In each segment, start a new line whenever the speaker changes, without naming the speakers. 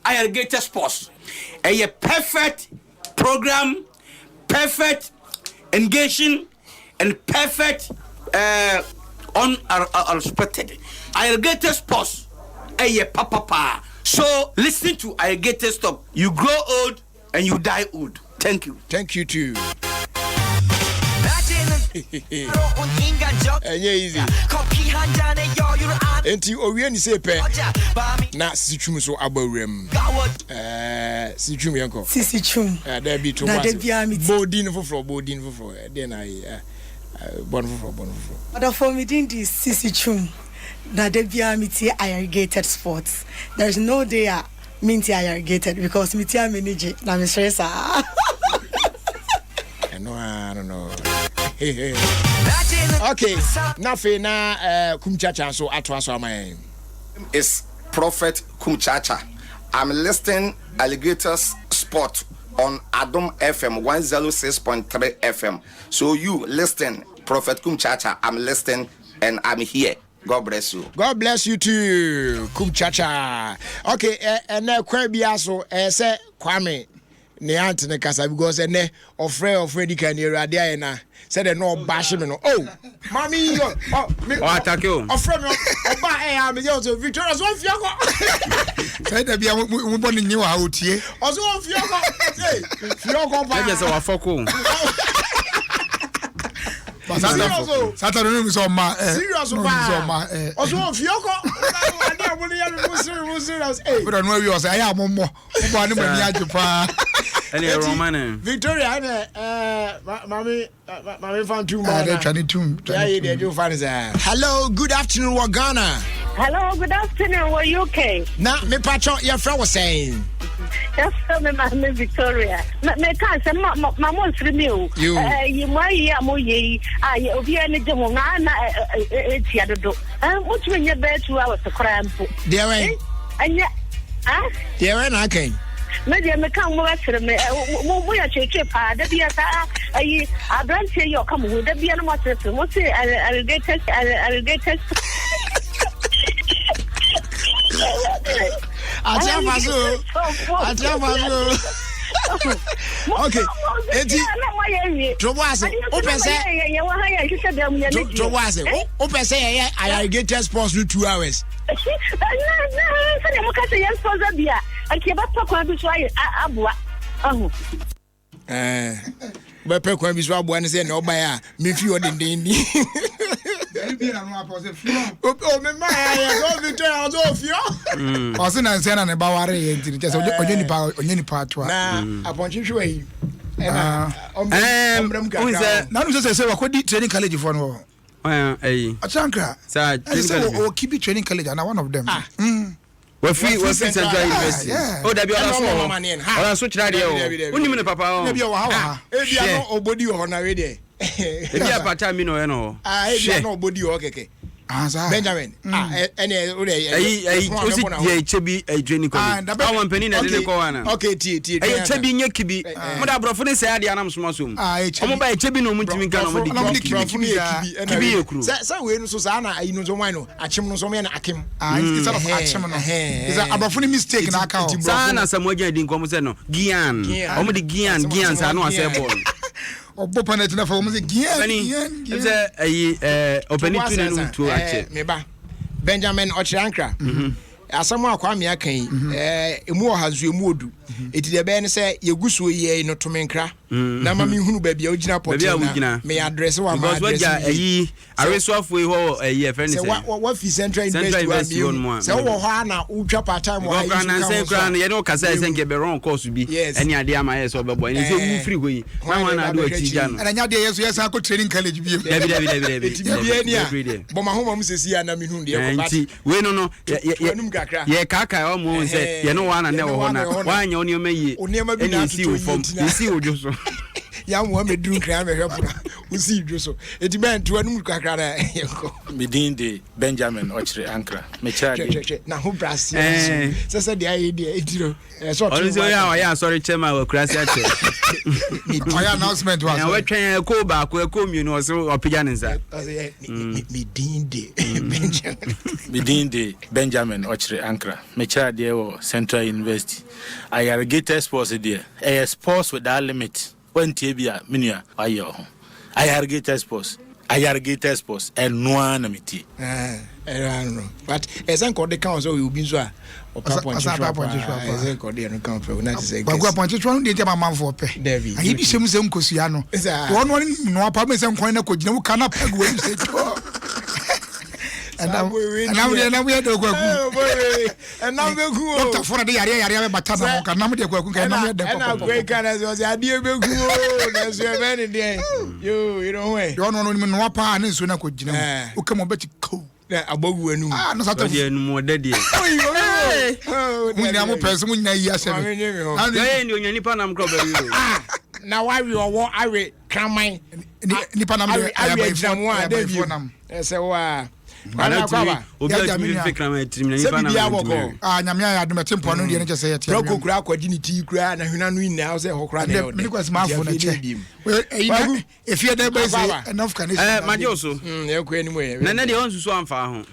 Irrigated Sports. Ɛyɛ perfect program, perfect engaging and perfect unexpected. Irrigated Sports ɛyɛ papapaa. So listen to Irrigated Stop. You grow old and you die old. Thank you.
Thank you too. Ɛnyɛ easy. Enti owie ne sei pɛ na sisi twum so abɔ awura mu. Ɛɛ sisi twum yɛn kɔ.
Sisi twum.
Ɛɛ dɛbi to
bɔ ase.
Bɔ din foforɔ bɔ din foforɔ ɛdeɛ na ayɛ bɔ no foforɔ bɔ no foforɔ.
Ɔdɔfoɔ me din de Sisi Twum na da biara me tie Irrigated Sports. There is no day a Mintie ayargated because me ti a m'ani gye na me sere saa.
Ɛno ara no no. Okay, na afei na uh, Kumchacha nso atoa so ama yɛn.
Is Prophet Kumchacha. I'm listing alligators spot on Adom FM 106.3 FM. So you listen, Prophet Kumchacha, I'm listening and I'm here. God bless you.
God bless you too, Kum Chacha. Okay, ɛnɛ kwan bi aso ɛyɛ sɛ Kwame ne aunt ne kasa because ɛnɛ ɔfrɛ ɔfrɛ di kan ne awurade ayɛ na sɛdeɛ na ɔba hye me no. Oh, maame yi yɔ ɔ me
ɔatake o.
Ɔfrɛ me ɔba ɛyɛ a me yɛ ɔsɛ Victoria so ɔnfia kɔ.
Sɛ dabi a mo bɔ ne nye wɔ ha otie.
Ɔsɛ ɔnfia kɔ. Ee, fia ɔkɔ paa.
Ɛkyɛ sɛ wafɔ ko.
Satan no nim sɛ ɔma ɛ
serious paa ɔsɛ wɔn fi ɔkɔ ade a mo ne yɛ no mo sere mo sere na ɔsɛ ee.
Bɛrɛ no awi ɔsɛ ayɛ a mo mmɔ mo bɔ a ne mo ani agye paa.
Ɛne ɛrɔma ne.
Victoria ɛnɛ ɛɛ maame maame fa ntum maa na.
Ɛdɛ twa ne tum.
Yɛ ayɛ deɛ ɛdi fa ne sɛ. Hello, good afternoon wɔ Ghana.
Hello, good afternoon wɔ UK.
Na mepatwɔ yɛfrɛ wo sɛn?
Yɛfrɛ me maame Victoria. Meka sɛ ma ma mo nsere mi o. Yi mo ayi a moyɛ yi a yɛ obiara ani gye ho na na ɛtia dodo. Motumi nyɛ bɛyɛ 2 hours koraa mpo.
Deɛ wɛn?
Ɛnyɛ.
Deɛ wɛn na aka yi?
Me deɛ meka mo bɛsere me mo moyɛ twetwe paa da bia saa ayi aberanteɛ yi ɔka mo ho da bia no mo aseresere mo se alligators alligators.
Ate afa so ate afa so. Okay, eti tobo ase wopɛ sɛ tobo ase wopɛ sɛ yɛyɛ alligator sports no 2 hours.
Sɛdeɛ moka sɛ yɛn sponsor bi a anka yɛbɛpɛ kwan bi so ayɛ aboa ahu.
Bɛpɛ kwan bi so aboa no sɛ na ɔbaeɛ a memfi hɔ dendenden.
Ɔse nansɛ na ne ba ware yɛ nti kyɛ sɛ ɔnyɛ nipa atoa
na apɔnkye hwewa yi ɛna ɔmbrɛ mu kakra
na no sɛ sɛ wakɔdi training college foɔ no hɔ
ɛyi
Ɔkyankra ɛsɛ sɛ ɔwɔ Kibi Training College ana one of them.
Ah.
Wafi Central University. O dabi, ɔda so wɔ hɔ, ɔda so kyerɛ adeɛ wɔ wonim ne papa hɔ.
Ebi wɔ ha wɔ ha.
Ebi ano ɔbɔdi wɔ hɔ na wei deɛ.
Ebi apata mi na ɔyɛ no
hɔ. Ebi ano ɔbɔdi wɔ hɔ kɛkɛ. Benjamin ɛnɛ o de.
Ɛyi ɛyi o si yɛ kyɛ bi ɛyi training college awon panyin na ɛde ne kɔ wa na.
Ok, tie tie.
Ɛyɛ kyɛ bi nye kibi mo da aborɔfo ne sɛ adeɛ anam soma so mu ɔmo ba ɛkyɛ bi na ɔmo ntumi nka na ɔmo de kibi
kibi
kibi yɛ kuro.
Sɛ wei no so saa na ayi no nso wɔn no akyem no nso wɔn yɛ no akem.
Instead of akyem no sɛ aborɔfo ne mistake na aka hɔ.
Saa na Samoa gyina di nkɔmɔ sɛ no gian ɔmo de gian gian saa no asɛ bɔɔl.
Ɔbɔ penalty na fa wɔn sɛ gian gian gian.
Sɛ ɛyi ɛɛ ɔpɛni tu n'anum tuo akyɛ.
Meba Benjamin Ɔkyerɛankra, asɛm a Kwame aka yi ɛɛ emu ɔha nso emu odu, eti deɛ ɛbɛyɛ ne sɛ yɛgu soɔ yi no tome nkra na ma mi hunu baabi a wogyina pɔtee na me address wa ma
because
address
wagya ɛyi aresoafoɔ yi hɔ ɛyi ɛfɛ ne
sɛ
sɛ
wa wafi Central
Central
University wa
University hɔ nom a
mienu sɛ wowɔ hɔ a na wotwa part time wɔ ha yi
because
nso ka
nansɛn
ho so
koraa
a
no yɛne wo kasa sɛ nkɛ bɛrɔn course bi
Yes.
ɛne adeɛ ama yɛ sɛ ɔbɛbɔ ɛne sɛ
Eh.
wu firi hɔ yi na
Hwan
hwan
na
na ade
ɛba
wakyi gya no.
Ɛna nya deɛ yɛ so yɛsan akɔ training college bio.
Dabi dabi dabi dabi.
Eti biribiara ni a
Dabi deɛ.
bɔ ma homa mu sɛsi a na mehunu deɛ
Eh,
kɔ
nti wei no
to anum kakra.
yɛ kaakae ɔmo sɛ
Ɛhɛn.
yɛne wo ana nɛ
Yɛne
wɔ
wo
hɔ
ana
na
ɛwɔ hɔ na.
woanyɛ wo nneɛma yie
Wo nneɛma bi
ɛne
na
ɛsi
atotɔ
wo
yie
fam
nti na-
yɛsi wo dwo so.
Yɛamoa mɛduru nkran mɛhwɛ pono. Wosii dwo so. Eti bɛn to anum kakra na yɛnkɔ.
Me din de Benjamin Ɔkyere Ankra. Mekyerɛ adeɛ.
Hwɛ hwɛ na ho braseɛ nso. Sɛ sɛ deɛ ayɛ deɛ eti no. Ɛsɛ ɔto
Ɔno nso ɔyɛ a ɔyɛ asɔre kyɛm a wakura ase akyɛ.
Ɔyɛ announcement wɔ asɔre.
Wɔtwɛn ɛkoo baako ɛkoo mmienu ɔso ɔpagya ne nsa.
Ɔsɛ me din de Benjamin.
Me din de Benjamin Ɔkyere Ankra. Mekyerɛ adeɛ wɔ Central University. Ayargated sports deɛ ɛyɛ sports without limit. Wantie bi a me nua wayɛ wo ho. Ayargated sports Ayargated sports ɛno ara na metie.
Ɛno ara no but ɛsɛ nka ɔde ka ho sɛ ɔyɛ obi nso a ɔpɛ apɔnkye hwa paa ɛsɛ nka ɔde ɛno ka ho pɛ na te sɛ
Kwaku apɔnkye hwa no deɛ nti ama amanfoɔ pɛ.
Dabi.
Ayi bi hyɛ mu sɛ nkosua no. Wɔn wɔn noa pa bɛ sɛ nkwan na kɔ gyina mu ka na pɛ gu wɔn sɛ tɔ. Ɛnam deɛ ɛnam yɛ dɛ kwaku.
Ɛnam bɛ ku o.
Dɔkta fo na de yareɛ yareɛ bɛ bata na wɔn ka nam deɛ kwaku nka ɛnam yɛ dɛ
pɔpɔpɔ. Ɛna akɔyi ka na sɛ ɔsɛ adeɛ bɛ ku o na nso ɛbɛn ne deɛ yoo yɛrɛ ho ɛ.
Deɛ ɔno ɔno nim noa paa ne nsuo na kɔ gyina mu. Woka mu ɔbɛ ti kow.
Na abɔ gu anum.
Ah no sata.
Ɔdeɛ enum ɔdɛ deɛ.
Mo nyinaa mo pɛ sɛ mo nyinaa yi ahyɛ
mi.
Yɛyɛ ni onya nipa nam korɔ bɛ wi o.
Ah na wawe ɔwɔ awe kraman.
Nipa nam deɛ
awe agyinamoa dɛ bi ɛsɛ wa.
Ana tumi obi a tumi fifi kraman tirim na nipa nam ntumi.
Ah nyame ayɛ adom ɛte mpoano deɛ ne kyɛ sɛ yɛte.
Prɔko kura akɔgye ne ti kura na hwena no nyinaa sɛ ɛhɔ kura na ɛyɛ ɔdɛ.
Mene kwasi maafo na kyɛ. Ɛyi na efie dɛ bɛyɛ sɛ enough ka ne
sɛ. Ɛɛ magye wo so.
Yɛkɔ anim ɛ.
Na nɛ deɛ ɔnsusu amfa ho.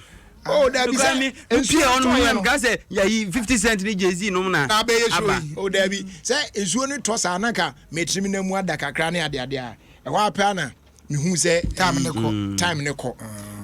Oh dabi sɛ
nsuo no tɔ yɛ no. Nka sɛ yayi 50 cent ne Jay-Z nom na
aba.
Oh dabi sɛ nsuo no tɔ saa na nka metirim na mu ada kakra ne adeade a ɛhɔ apɛ ana mehu sɛ
time ne kɔ
mm. time ne kɔ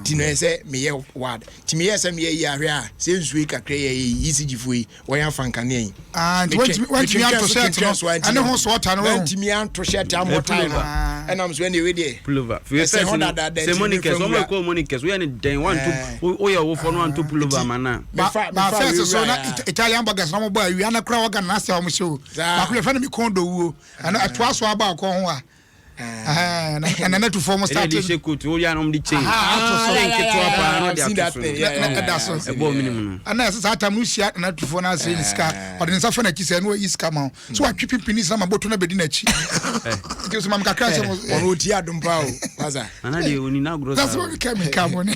ti no sɛ meyɛ wad ti meyɛ sɛ meyɛ yi ahwɛ a sɛ nsuo yi kakra yɛ yi ECG foɔ yi wɔyɛ afa nkanea yi
ah, nti wantumi anto shirt no ɛne ho so ɔta no
wantumi anto shirt amɔ tie no ɛnam so ɛne ewe deɛ
pullover
ɛsɛ hɔ dadaada
sɛ monikɛs wɔn ɛkɔ monikɛs woyɛ ne dɛn wanto eh. woyɛ ɔwofoɔ no wanto pullover ama na
mefa mefa first so na Italian burgers na wɔn bɔ awia na kura wɔga na asɛ wɔn hyɛ o baako yɛ fɛ no mi kɔn do wuo ɛno ɛtoa so aba ɔkɔn ho a ɛna na tu fam start
ɛna de hyɛ coat o yɛ anam de chain
ato so
chain ketewa paa na ɔde ato so
ɛda so
ɛbɔ minimu no
ɛna ɛsɛ saa tam no hyia na tu fam na asɛ ne sika ɔde ne nsa fa n'akyi sɛ ɛna ɔyi sika ma wo so watwe pimpini sɛ ma bɔtɔ na bɛdi n'akyi nti so ma me kakra sɛ
ɔno ɔti adom paa o pasa
nana deɛ ɔni n'agorɔ saa
sɛ wɔkeka me ka bɔne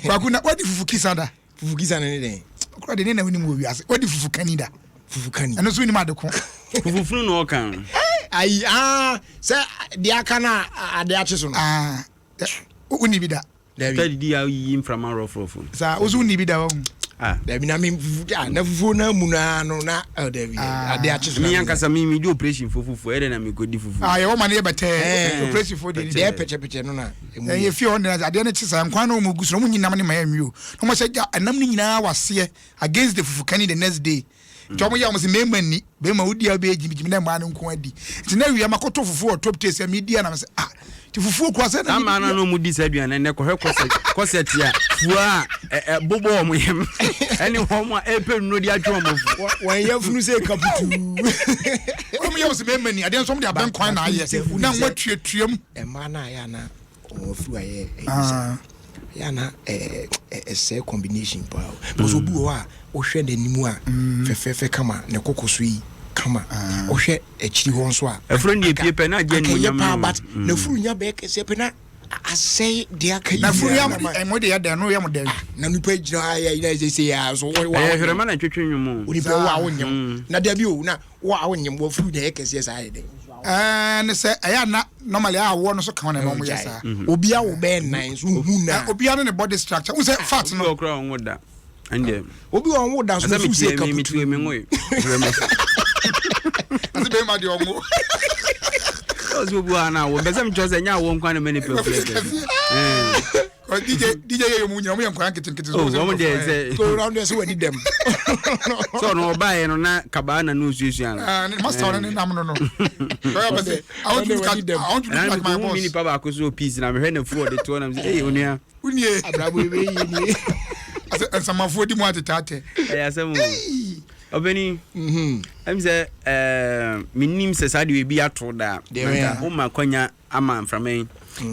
kwaku na wadi fufu kisa da
Fufu kisa no ne dɛn?
Kura de ne na wonim wɔ wiase. Wadi fufu kani da.
Fufu kani.
Ɛno nso wonim ade ko.
Fufu funu na ɔka no.
Ayi ah sɛ deɛ aka na ade akye so no.
Ah wonni bi da.
Dabi.
Tɛ didi a oyiyi mframa rɔfrɔfo.
Saa woso wonni bi da wɔn.
Ah.
Dabi na mi fufu ah na fufuo na mu na no na oh dabi ah. ade akye so.
Mi ankasa mi mi di operation fo fufu ɛdɛ na mi ko di fufu.
Ah yɛ wɔ ma ne yɛ bɛtɛɛ operation fo di.
Deɛ pɛkyɛpɛkyɛ no na.
Ɛyɛ fie hɔ no adeɛ no kye saa nkwan no wɔn gu so na wɔn nyi nam no ma ɛnwi o na wɔn ahyɛ gya ɛnam no nyinaa wɔ aseɛ against the fufukani the next day nti wɔn yɛ wɔn sɛ mmarima nni bɛrima wodi a wobɛyɛ gyimigyimi na mmaa no nko adi nti na awia makoto fufuo wɔ top taste sɛ medi a na mesɛ ah nti fufuo kura sɛ
na mmaa no na wɔn di saa aduane ɛnɛ kɔhwɛ kɔsɛt kɔsɛt a fua a ɛbobɔ wɔn yam ɛne wɔn a ɛpɛ nnuro de atwe wɔn
fu wɔn yɛ funu sɛ kaputu
wɔn yɛ wɔn sɛ mmarima ni adeɛ nso wɔn de abɛnkwan na ayɛ na wɔn atuatua mu
Mmaa no a ɛyɛ a na wɔn afuru ayɛ ayi saa ɛyɛ a na ɛsɛe combination paa o because obi wɔ hɔ a wohwɛ n'anim a fɛfɛɛfɛ kama ne koko so yi kama wohwɛ akyiri hɔ nso a
afuru no deɛ pie pɛ na agye
animuonyam
no
paa but n'afuru nya bɛyɛ kɛseɛ pɛ na asɛe deɛ aka yi
n'afuru yɛ mo de yɛ dɛn no yɛ mo dɛn
na nipa gyina hɔ ayɛ na ɛsɛ sɛ yɛ so wɔ
ɛyɛ hwerɛma na twetwe nwom
o nipa wɔ a wonyam na dabi o na Wo a wonyem wafuru na ɛyɛ kɛseɛ saa yɛ dɛn?
Ɛɛ ne sɛ ɛyɛ ana normally a awoɔ no so ka ho na ɛma wɔn yɛ saa.
Mhm. Obi awo bɛyɛ nan so hu na.
Obi ano ne body structure n sɛ fat no.
Obi wɔ kora ɔnwo da. Ɛndeɛ.
Obi wɔ ɔnwo da so na fu sɛ kaputu.
Mi tie mi nwoe.
Ase bɛrima deɛ ɔnwo.
Ɔsɛ obi wɔ ana awo mpɛ sɛ mekyerɛ sɛ ɛnyɛ awoɔ nkwa na mɛ nipa firi
kɛse. DJ DJ yɛ mu nyina ɔmo yɛ nkwadaa nketenkete.
Oh wɔn deɛ sɛ.
So round deɛ sɛ wadi dɛm.
Sɛ ɔno ɔbaayɛ no na kabaa na no osuasua no.
Ah ne master ɔno ne nam no no. Ɔyɛ bɛ sɛ I want to look at I want to look like my boss.
Mi nipa baako so peace na mehwɛ na fu ɔde toɔ na mi sɛ ee onua.
Unie.
Abrabɔ ebe yi nie.
Asɛ nsamafoɔ di mu atetɛ atɛ.
Ɛyɛ asɛm o. Ɔbɛni. Ɛmi sɛ ɛɛ mi nim sɛ saa deɛ ebi ato da. Deɛ o ma kwanya. ama mframa yi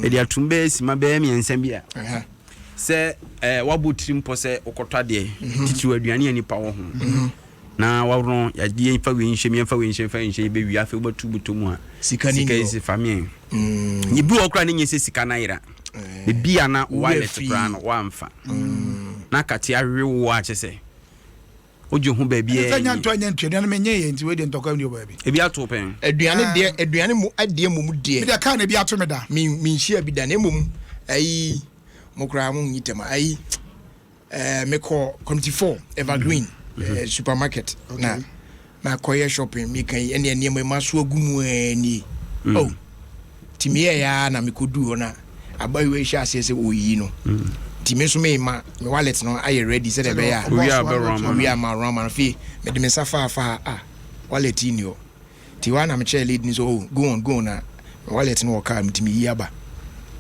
ɛde atum bɛyɛ sima bɛyɛ mmiɛnsa bi a sɛ ɛɛ wabɔ tirim pɔ sɛ wokɔtɔ adeɛ mhm. titiriw aduane a nipa wɔ ho mhm. Na waworɔ yɛde yɛmfa wei nhyɛ mu yɛmfa wei nhyɛ mfa wei nhyɛ yɛbɛwie afei wobɛto bɔtɔ mu a
sika ni
sika yi sɛ fa meɛ mm. Ebi wɔ koraa ne nyɛ sɛ sika no ayera eh. Ebi a na wallet koraa no woamfa mm. Na kate awe wo a kyɛ sɛ wogye ho baabi
a ɛnyɛ ntɔ nyɛ ntua aduane menyɛ yɛ nti wei deɛ ntɔkwa ni wɔ baabi
ebi ato pɛn
aduane ah. Deɛ aduane mu adeɛ mmom deɛ
medeɛ kaa na ebi ato me da
menhyia bi da na mmom ayi mo koraa mo nyi tɛma ayi Eh, mekɔ committee 4 Evergreen mm -hmm. eh, supermarket okay. Na makɔyɛ shopping meka yi ɛne nneɛma ma so agu mu nie mm. Oh, nti meyɛɛ ya na mekɔduu hɔ no abayewa yi hyɛ aseɛ sɛ ɔyi no mm. Nti me nso mema me wallet no ayɛ ready sɛdeɛ ɛbɛyɛ a ɔwie ama rɔma no fei mede me nsa faafaa ah wallet yi ni hɔ. Nti hɔ ara na mekyerɛɛ lady no sɛ oh go on go on na me wallet no wɔ car mu nti meyi aba.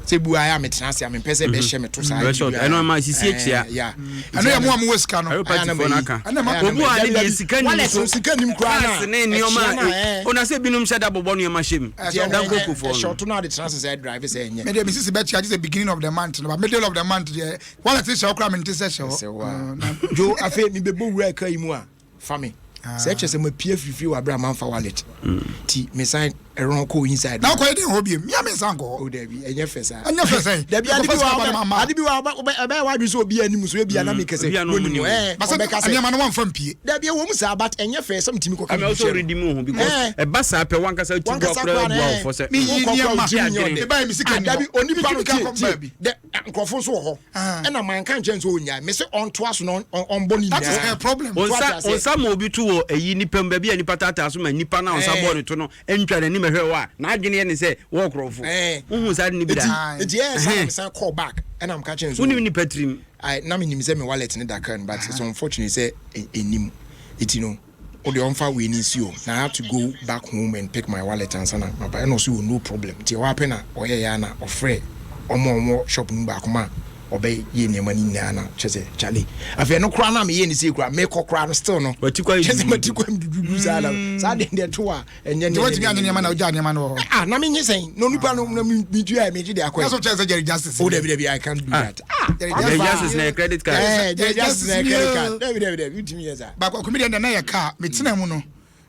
Sɛ ebi wɔ ha a metena ase a mempɛ sɛ ɛbɛhyɛ me to saa
nti bi a ɛno ama sisi akyia.
Yeah.
Ɛno yɛ mo a mowɔ sika no.
Ɛyɛ na mayi.
Ɛna ma
Obi wɔ ha ne deɛ sika nim so.
Sika nim koraa na.
Cars ne nneɛma a o na sɛ binom hyɛ da bobɔ nneɛma hyɛ mu. Dankokofoɔ
no. Ɛhyɛ ɔto na ade tena ase sɛ drive sɛ ɛnyɛ.
Me deɛ me sisi bɛkyia gye sɛ beginning of the month no ba middle of the month deɛ wallet hyɛ hɔ koraa mente sɛ hyɛ hɔ.
Jo afei mebɛbɔ wura car yi mu a. Fa me sɛ kyerɛ sɛ mapue afiri fie wɔ aberɛ a mamfa wallet nti mesan ɛrɔn kɔɔ inside.
Na wokɔyɛ dɛn hɔ biom? Mea mensan nkɔ hɔ.
Oh dabi, ɛnyɛ fɛ saa.
Ɛnyɛ fɛ sɛn?
Dabi ade bi wɔ hɔ ade bi wɔ hɔ ɛbɛyɛ w'adwene sɛ obi anim so ebia na mekɛ sɛ wɔnim ɛɛ ɔbɛka sɛ
nneɛma no wɔmfa mpie.
Dabi ɛwɔ mu saa but ɛnyɛ fɛ sɛ metumi kɔka
biribi kyerɛ no. Ɛmɛ ɔsɛ mu ho because ɛba saa pɛ wankasa ti bu akora bu awofo sɛ
meyi nneɛma mebae me sika ni hɔ.
Dabi onipa no tie tie nkurɔfo nso wɔ hɔ ɛna manka nkyɛn sɛ ɔnyae mese ɔntoa so na ɔmbɔ ne
nyinaa. That is her problem.
Onsa ma obi to wɔ ayi nipa mu baabi a nipa taataa so ma nipa na onsa bɔɔ ne to no ntwa n'anim ɛhwɛ wɔ a n'adwene yɛ ne sɛ wɔ korɔfo. Wohu saa de ne bi da.
Nti ɛyɛ saa na mesan call back ɛna meka kyɛn so.
Wonim nipa tirim.
Na menim sɛ me wallet ne da car no but it's unfortunate sɛ ɛnim nti no. Wo deɛ ɔmfa wei no nsi hɔ na I have to go back home and pick my wallet ansa na maba ɛna ɔse oh no problem nti ɛhɔ ara pɛ na ɔyɛeɛ ara na ɔfrɛɛ wɔn a wɔwɔ shop no mu baako ma ɔbɛyɛɛ nneɛma no nyinaa na kyerɛ sɛ kyale afei ɛno koraa no a meyɛɛ no sei koraa mekɔ koraa no still no
Wati kwan
kyerɛ sɛ mati kwan dududu saa na saa deɛ deɛ to a ɛnyɛ
Nti watumi anye nneɛma na wogyaa nneɛma no wɔ hɔ?
Ah na menye sɛn na onipa no na metua megye de akɔ
That's what kyerɛ sɛ Jerry Justice.
Oh dabi dabi I can't do that. Ah
Jerry Justice na yɛ credit card.
Eh Jerry Justice na yɛ credit card. Dabi dabi dabi wotumi yɛ saa.
Baako akumi deɛ na yɛ kaa metena mu no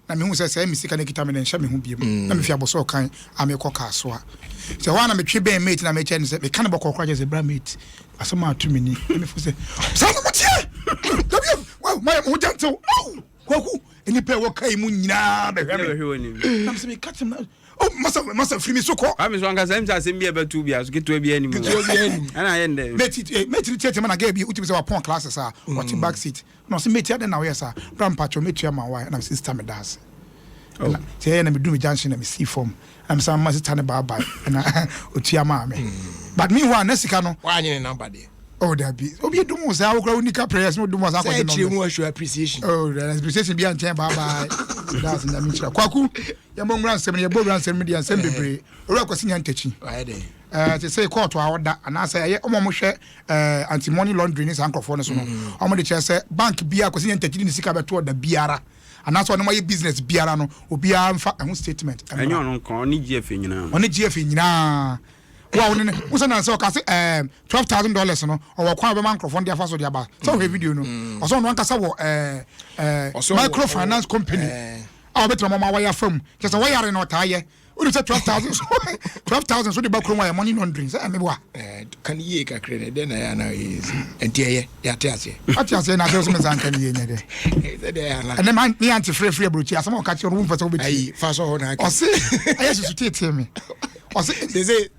na mehu sɛ sɛ me sika no kita me no nhyɛ me ho biom na mefi abɔsɔ ɔkan a mekɔ kaa so a sɛ hɔ a na metwe bɛn mate na mekyɛ no sɛ meka no bɔkɔɔ koraa kyɛ sɛ bra mate asɛm a ato me ni na mefo sɛ saa na moteɛ dabi mayɛ mo ho gentle Kwaku nnipa a ɛwɔ kaa yi mu nyinaa bɛhwɛ me na mesɛ meka kyɛm na oh masa masa firi mi so kɔ.
Kwame so ankasa ɛm sɛ asɛm bi a ɛbɛto bi a so ketewa bi anim.
Ketewa bi anim.
Ɛna ayɛ ndɛ.
Mate eh, mate no tiatia ma na girl bi wotumi sɛ wapɔn classes a ɔte back seat na ɔsɛ mate adɛn na woyɛ saa bra mpakyɛw metua ma wae na sister meda ase. Oh. Ɛna sɛ ɛyɛ na medu me junction na mesii fam na mesan ma sister no bye bye ɛna otua maa me. But meanwhile na sika no.
Wanyɛ ne number deɛ.
Oh dabi. Obi dum wo saa wokura wo nika prayers no dum wo saa
akɔgye numbers. Sɛ ɛkyerɛ mu show appreciation.
Oh appreciation bi ankyɛn bye bye. That's nyame nhyira. Kwaku yɛmmɔ nwura nsɛm no yɛbɔ wura nsɛm no deɛ nsɛm bebree. Owura Kwasi Nyantakyi.
Wayɛ dɛn?
Eh, te sɛ kɔɔto a ɔda anaasɛ ɛyɛ ɔmo a wɔhwɛ eh, anti money laundering ne saa nkurɔfoɔ no so no ɔmo de kyerɛ sɛ bank biara Kwasi Nyantakyi de ne sika bɛto ɔda biara anaasɛ ɔne mo ayɛ business biara no obiara mfa ɛho statement
mmra. Ɛnyɛ ɔno nko, ɔne GFA nyinaa.
Ɔne GFA nyinaa. Wo a wo ne no, wo sɛ nansa ɔka se ɛɛm $12,000 no ɔwɔ kwan a ɔbɛma nkurɔfoɔ no de afa so de aba. Sɛ wohwɛ video no, ɔsɛ ɔno ankasa wɔ ɛɛ ɛɛ microfinance company a ɔbɛtumi ama wɔayɛ afa mu. Kyerɛ sɛ wɔyare no ɔtaa yɛ. Wonim sɛ 12,000 so 12,000 so de ba kurom ayɛ money laundering sɛ ɛmeboa.
Ka ne yie kakra dɛ dɛn na ɛyɛ anaa ɔyɛ yie nti ɛyɛ yɛate aseɛ.
Ate aseɛ na asɛ sɛ mensa nka ne yie nyɛ dɛ.
Sɛdeɛ ɛyɛ anaa.
Ɛnɛ ma me ante frɛ firi aburokyi asɛm a ɔka kyerɛ no wompɛ sɛ wobɛtie.
Ayi fa sɔ hɔ na aka.
Ɔse ɛyɛ susu tietie me. Ɔse
sese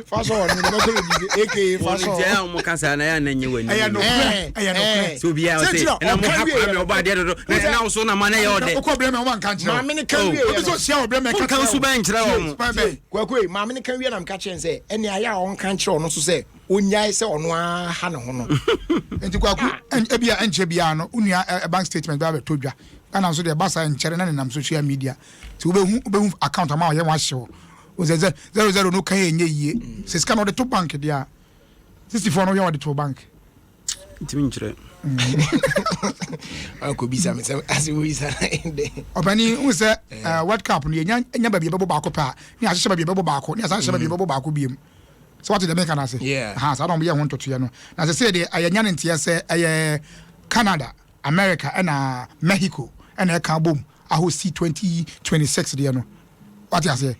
fa sɔ hɔ no mɛkɔ yɛ bibi aka fa sɔ
hɔ. Wɔn nti a wɔn kasa na yɛ ananyɛ wɔ anim.
Ɛyɛ nokorɛ ɛyɛ nokorɛ.
Sɛ obiara ɔse ɛna mo ha kwame ɔbɔ adeɛ dodo na ɛna woso na ma na ɛyɛ ɔdɛ.
Wokɔ brɛ mɛ wɔn anka nkyerɛ wo.
Maame ne ka wie yɛ no.
Obi sɛ ɔhyia wɔ brɛ mɛ ka
kyerɛ wo. Nka nso bɛn nkyerɛ wɔn.
Kwaku ei, maame no ka wie na meka kyerɛ no sɛ ɛnneɛ ayɛ a ɔnka nkyerɛ ɔno nso sɛ ɔnnyae sɛ ɔno ara ha ne ho no.
Nti Kwaku, ebia ɛnkyɛ biara no wo nua bank statement bɛba abɛtɔ dwa. Ghana nso deɛ ɛba saa ɛnkyɛre na nenam social media. Nti wobɛhu wobɛhu account ama ɔyɛ ho ahye wo. Wo sɛ sɛ zero zero no kan ɛnyɛ yie. Sɛ sika no ɔde to bank deɛ a, 64 no woyɛ ɔde to bank.
Ntumi nkyerɛ.
Akɔbisa me sɛ ase wobisa dɛ.
Ɔpani n sɛ eh, World Cup no yɛnya nya baabi yɛbɛbɔ baako pɛ a ne ahyehyɛ baabi yɛbɛbɔ baako ne asan hyehyɛ baabi yɛbɛbɔ baako biom. Sɛ wate deɛ meka no ase? Ha saa na wɔyɛ ho ntotoeɛ no. Na sɛ sɛ deɛ ɛyɛ nya ne nteɛ sɛ ɛyɛ Canada, America ɛna Mexico. ɛna ɛka abom ahosi 2026 deɛ no. Wate aseɛ?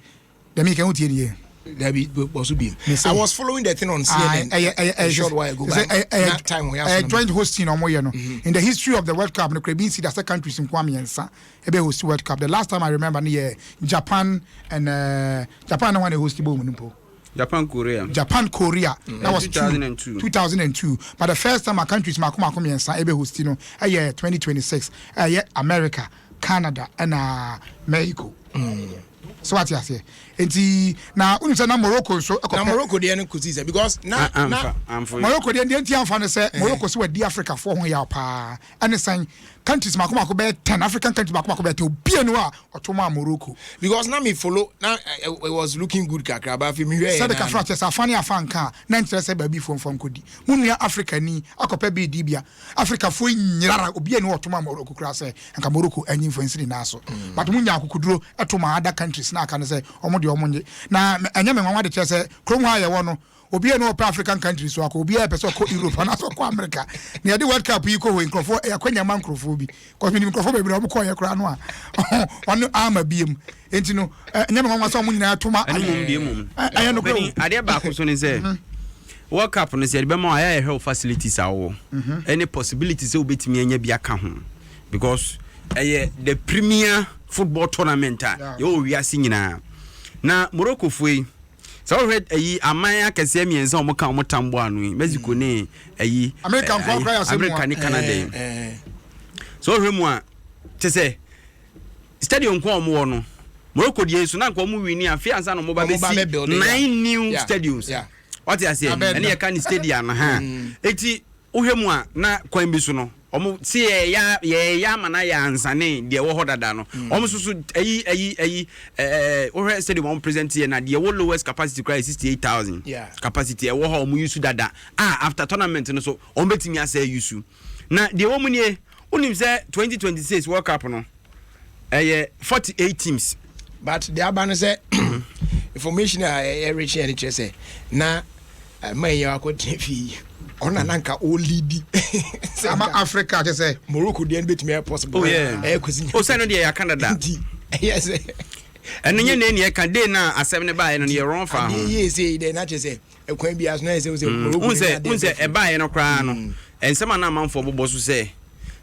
Dɛm yi kan wotie ne yie.
Dabi bɔ so biem. I was following the thing on CNN
ɛyɛ ɛyɛ
a short while ago.
Ɛyɛ
but
ɛyɛ
time wɔ
ɛyɛ joint hosting na wɔyɛ no. In the history of the World Cup no kora ebi nsi da sɛ countries nko mmiɛnsa ɛbɛ host World Cup. The last time I remember no yɛ Japan and Japan na wɔn na host bɔ mu no mpo.
Japan Korea.
Japan Korea. That was
2002.
2002. But the first time a countries mako mako mmiɛnsa ɛbɛ host no ɛyɛ 2026. Ɛyɛ America, Canada ɛna Mexico. So wate aseɛ? Nti na wonim sɛ na Morocco nso
Na
ɛkɔpɛ
Morocco deɛ no kɔsi sɛ because na na
Amfa amfa.
Morocco deɛ nti amfa no sɛ Morocco sɛ wadi Africafoɔ ho yaw paa ɛne sɛn countries mako mako bɛyɛ 10 African countries mako mako bɛyɛ 10 obia ni hɔ a ɔto maa Morocco.
Because na me follow na it was looking good kakra but afei mehwɛ
Sɛde kafra kyerɛ sɛ afa ne afa nka a na nkyerɛ sɛ baabi foɔ mfa nkɔdi mo nua Africa ni akɔpɛ bi di bia Africafoɔ nyinara obia ni hɔ a ɔto maa Morocco koraa sɛ nka Morocco anyi mfa nsi ne nan so, but mo nya akokoduro ɛto maa other countries na aka no sɛ ɔmo deɛ ɔmo nye. Na ɛnyɛ me nwanwa de kyerɛ sɛ kurom hɔ a yɛwɔ no obiara ni ɔpɛ African countries so akɔ, obiara pɛ sɛ ɔkɔ Europe anaasɛ ɔkɔ America. Na yɛde World Cup yi kɔ hɔ yi, nkurɔfoɔ ɛyɛ akwanya ma nkurɔfoɔ bi, cause menim nkurɔfoɔ bebree a wɔn kɔɔ yɛ koraa no a ɔno ama biem. Nti no ɛnyɛ me nwanwa sɛ wɔn nyinaa to ma.
Ɛno mmom deɛ mmom.
Ɛyɛ nokorɛ o.
Bɛni adeɛ baako so ne sɛ World Cup no sɛ yɛde bɛma wo a, ɛyɛ a yɛhwɛ wo facilities a wowɔ ɛne possibility sɛ wobɛtumi anya bi aka ho because ɛyɛ the premier football tournament a yɛwɔ wɔ wiase nyinaa. Na Morocco foɔ yi sɛ wohwɛ ayi aman akɛseɛ mmiɛnsa a wɔka wɔn tam bɔ ano yi, Mexico ne ayi
America nkoa koraa yɛ asɛm mu a.
America ne Canada yi, sɛ wohwɛ mu a kyɛ sɛ stadium nko a wɔn wɔ no, Morocco deɛ nso na nka wɔn wini afei ansa na wɔn ba
Wɔn ba
bɛsi
bɛ build, yeah.
nine new stadiums. Wate aseɛ?
Abɛn
ɛne yɛka ne stadium no ha. Eti wohwɛ mu a na kwan bi so no wɔn si yɛyɛ yɛyɛ ama na yɛ ansane deɛ ɛwɔ hɔ dada no, wɔn nso so ayi ayi ayi ɛɛ wohwɛ stadium a wɔn present yɛ na deɛ ɛwɔ lowest capacity koraa yɛ 68,000 capacity ɛwɔ hɔ a wɔn use dada a after tournament no so wɔn bɛtumi asɛ use. Na deɛ ɛwɔ mu nie, wonim sɛ 2026 World Cup no ɛyɛ 48 teams.
But deɛ aba no sɛ information a ɛrekye yɛn kyerɛ sɛ na ma yɛn akɔtena fie yi ɔno na nanka ɔlidi sɛ
ama
nka
Africa kyɛ sɛ
Morocco deɛ no bɛtumi ayɛ possible.
Oh yeah.
Ɛyɛ kwasi.
O sɛ no deɛ yɛaka dada.
Nti ɛyɛ sɛ
ɛno nyɛ na ɛni ɛka day na asɛm no baeɛ no no yɛ wrong fa ho.
Adeɛ yie sɛ yi dɛ na kyerɛ sɛ ɛkwan biara so na yɛ sɛ sɛ Morocco
Wohu
no
sɛ
adeɛ
wohu sɛ
bɛfiri.
ɛbaeɛ no koraa no nsɛm a na amanfoɔ bobɔ so sɛ